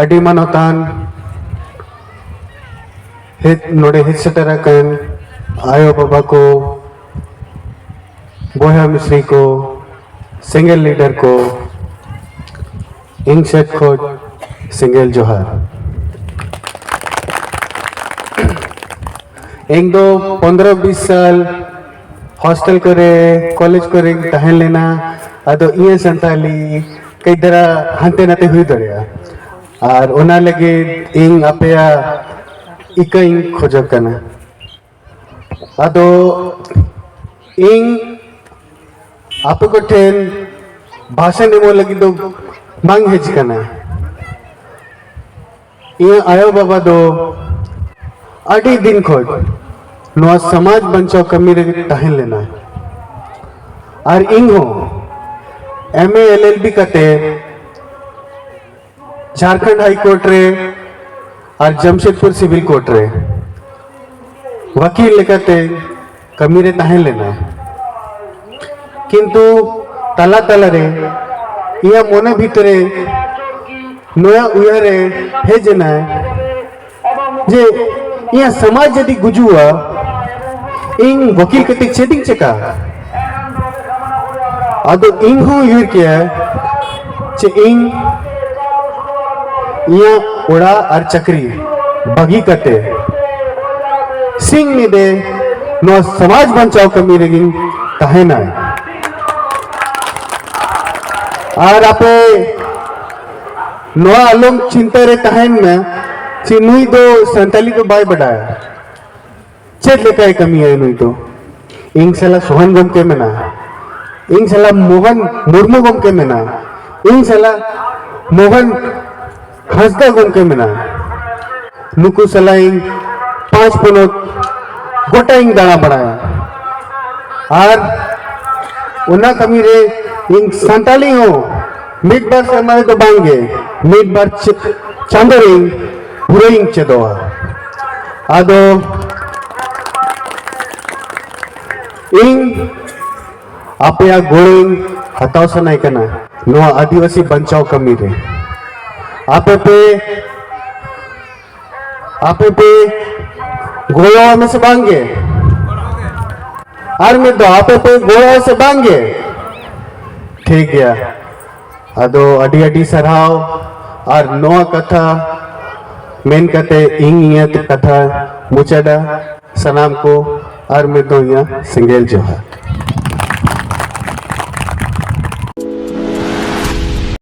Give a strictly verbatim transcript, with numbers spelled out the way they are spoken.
ᱟᱹᱰᱤ ᱢᱟᱱᱚᱛᱟᱱ ᱦᱮᱡ, ᱱᱚᱰᱮ ᱦᱮᱡ ᱥᱮᱴᱮᱨ ᱟᱠᱟᱱ ᱟᱭᱳ ᱵᱟᱵᱟ ᱠᱚ, ᱵᱚᱭᱦᱟ ᱢᱤᱥᱨᱤ ᱠᱚ, ᱥᱮᱸᱜᱮᱞ ᱞᱤᱰᱟᱨ ᱠᱚ, ᱤᱧ ᱥᱮᱫ ᱠᱷᱚᱱ ᱥᱮᱸᱜᱮᱞ ᱡᱚᱦᱟᱨ᱾ ᱤᱧ ᱫᱚ ᱯᱚᱱᱫᱽᱨᱚ ᱵᱤᱥ ᱥᱟᱞ ᱦᱚᱥᱴᱮᱞ ᱠᱚᱨᱮ, ᱠᱚᱞᱮᱡᱽ ᱠᱚᱨᱮᱧ ᱛᱟᱦᱮᱸ ᱞᱮᱱᱟ᱾ ᱟᱫᱚ ᱤᱧᱟᱹᱜ ᱥᱟᱱᱛᱟᱞᱤ ᱠᱟᱹᱡ ᱫᱷᱟᱨᱟ ᱦᱟᱱᱛᱮ ᱱᱟᱛᱮ ᱦᱩᱭ ᱫᱟᱲᱮᱭᱟᱜᱼᱟ, ᱟᱨ ᱚᱱᱟ ᱞᱟᱹᱜᱤᱫ ᱤᱧ ᱟᱯᱮᱭᱟᱜ ᱤᱠᱟᱹᱧ ᱠᱷᱚᱡᱚᱜ ᱠᱟᱱᱟ᱾ ᱟᱫᱚ ᱤᱧ ᱟᱯᱮ ᱠᱚᱴᱷᱮᱱ ᱵᱷᱟᱥᱚᱱ ᱮᱢᱚᱜ ᱞᱟᱹᱜᱤᱫ ᱫᱚ ᱵᱟᱝ ᱦᱮᱡ ᱠᱟᱱᱟ᱾ ᱤᱧᱟᱹᱜ ᱟᱭᱳ ᱵᱟᱵᱟ ᱫᱚ ᱟᱹᱰᱤ ᱫᱤᱱ ᱠᱷᱚᱱ ᱱᱚᱣᱟ ᱥᱚᱢᱟᱡᱽ ᱵᱟᱧᱪᱟᱣ ᱠᱟᱹᱢᱤ ᱨᱮ ᱛᱟᱦᱮᱸ ᱞᱮᱱᱟ, ᱟᱨ ᱤᱧ ᱦᱚᱸ ᱮᱢ ᱮ ᱮᱞ ᱮᱞ ᱵᱤ ᱠᱟᱛᱮ ᱡᱷᱟᱲᱠᱷᱚᱸᱰ ᱦᱟᱭ ᱠᱳᱨᱴ ᱨᱮ ᱟᱨ ᱡᱟᱢᱥᱮᱫᱽᱯᱩᱨ ᱥᱤᱵᱤᱞ ᱠᱳᱨᱴ ᱨᱮ ᱣᱟᱹᱠᱤᱞ ᱞᱮᱠᱟᱛᱮ ᱠᱟᱹᱢᱤ ᱨᱮ ᱛᱟᱦᱮᱸ ᱞᱮᱱᱟ᱾ ᱠᱤᱱᱛᱩ ᱛᱟᱞᱟ ᱛᱟᱞᱟ ᱨᱮ ᱤᱧᱟᱹᱜ ᱢᱚᱱᱮ ᱵᱷᱤᱛᱨᱤ ᱨᱮ ᱱᱚᱣᱟ ᱩᱭᱦᱟᱹᱨ ᱮ ᱦᱮᱡ ᱮᱱᱟ ᱡᱮ ᱤᱧᱟᱹᱜ ᱥᱚᱢᱟᱡᱽ ᱡᱩᱫᱤ ᱜᱩᱡᱩᱜᱼᱟ, ᱤᱧ ᱣᱟᱹᱠᱤᱞ ᱠᱟᱛᱮ ᱪᱮᱫ ᱤᱧ ᱪᱮᱠᱟ? ᱟᱫᱚ ᱤᱧ ᱦᱚᱸ ᱩᱭᱦᱟᱹᱨ ᱠᱮᱜᱼᱟ ᱡᱮ ᱤᱧ ᱤᱧᱟᱹᱜ ᱚᱲᱟᱜ ᱟᱨ ᱪᱟᱹᱠᱨᱤ ᱵᱟᱹᱜᱤ ᱠᱟᱛᱮ ᱥᱤᱧ ᱧᱤᱫᱟᱹ ᱱᱚᱣᱟ ᱥᱚᱢᱟᱡᱽ ᱵᱟᱧᱪᱟᱣ ᱠᱟᱹᱢᱤ ᱨᱮᱜᱤᱧ ᱛᱟᱦᱮᱱᱟ᱾ ᱟᱨ ᱟᱯᱮ ᱱᱚᱣᱟ ᱟᱞᱚᱢ ᱪᱤᱱᱛᱟᱹ ᱨᱮ ᱛᱟᱦᱮᱱ ᱢᱮ ᱡᱮ ᱱᱩᱭ ᱫᱚ ᱥᱟᱱᱛᱟᱞᱤ ᱫᱚ ᱵᱟᱭ ᱵᱟᱰᱟᱭᱟ, ᱪᱮᱫ ᱞᱮᱠᱟᱭ ᱠᱟᱹᱢᱤᱭᱟ ᱱᱩᱭ ᱫᱚ? ᱤᱧ ᱥᱟᱞᱟᱜ ᱥᱳᱦᱟᱱ ᱜᱚᱢᱠᱮ ᱢᱮᱱᱟᱜᱼᱟ, ᱤᱧ ᱥᱟᱞᱟᱜ ᱢᱳᱦᱚᱱ ᱢᱩᱨᱢᱩ ᱜᱚᱢᱠᱮ ᱢᱮᱱᱟᱜᱼᱟ, ᱤᱧ ᱥᱟᱞᱟᱜ ᱢᱳᱦᱚᱱ ᱦᱟᱸᱥᱫᱟ ᱜᱚᱢᱠᱮ ᱢᱮᱱᱟᱜᱼᱟ᱾ ᱱᱩᱠᱩ ᱥᱟᱞᱟᱜ ᱤᱧ ᱯᱟᱸᱪ ᱯᱚᱱᱚᱛ ᱜᱚᱴᱟᱧ ᱫᱟᱬᱟ ᱵᱟᱲᱟᱭᱟ᱾ ᱟᱨ ᱚᱱᱟ ᱠᱟᱹᱢᱤ ᱨᱮ ᱤᱧ ᱥᱟᱱᱛᱟᱲᱤ ᱦᱚᱸ ᱢᱤᱫ ᱵᱟᱨ ᱥᱮᱨᱢᱟ ᱨᱮᱫᱚ ᱵᱟᱝ ᱜᱮ, ᱢᱤᱫ ᱵᱟᱨ ᱪᱮ-, ᱪᱟᱸᱫᱳ ᱨᱮ ᱤᱧ ᱯᱩᱨᱟᱹᱧ ᱪᱮᱫᱚᱜᱼᱟ᱾ ᱟᱫᱚ ᱤᱧ ᱟᱯᱮᱭᱟᱜ ᱜᱚᱲᱚᱧ ᱦᱟᱛᱟᱣ ᱥᱟᱱᱟᱭ ᱠᱟᱱᱟ ᱱᱚᱣᱟ ᱟᱹᱫᱤᱵᱟᱹᱥᱤ ᱵᱟᱧᱪᱟᱣ ᱠᱟᱹᱢᱤ ᱨᱮ᱾ ᱟᱯᱮ ᱯᱮ ᱟᱯᱮ ᱯᱮ ᱜᱚᱲᱚ ᱟᱢᱟ ᱥᱮ ᱵᱟᱝ ᱜᱮ? ᱟᱨ ᱢᱤᱫ ᱫᱷᱟᱣ, ᱟᱯᱮ ᱯᱮ ᱜᱚᱲᱚ ᱥᱮ ᱵᱟᱝ ᱜᱮ? ᱴᱷᱤᱠ ᱜᱮᱭᱟ᱾ ᱟᱫᱚ ᱟᱹᱰᱤ ᱟᱹᱰᱤ ᱥᱟᱨᱦᱟᱣ᱾ ᱟᱨ ᱱᱚᱣᱟ ᱠᱟᱛᱷᱟ ᱢᱮᱱ ᱠᱟᱛᱮ ᱤᱧ ᱤᱧᱟᱹᱜ ᱠᱟᱛᱷᱟ ᱢᱩᱪᱟᱹᱫᱟ᱾ ᱥᱟᱱᱟᱢ ᱠᱚ ᱟᱨ ᱢᱤᱫ ᱫᱷᱟᱣ ᱤᱧᱟᱹᱜ ᱥᱮᱸᱜᱮᱞ ᱡᱚᱦᱟᱨ᱾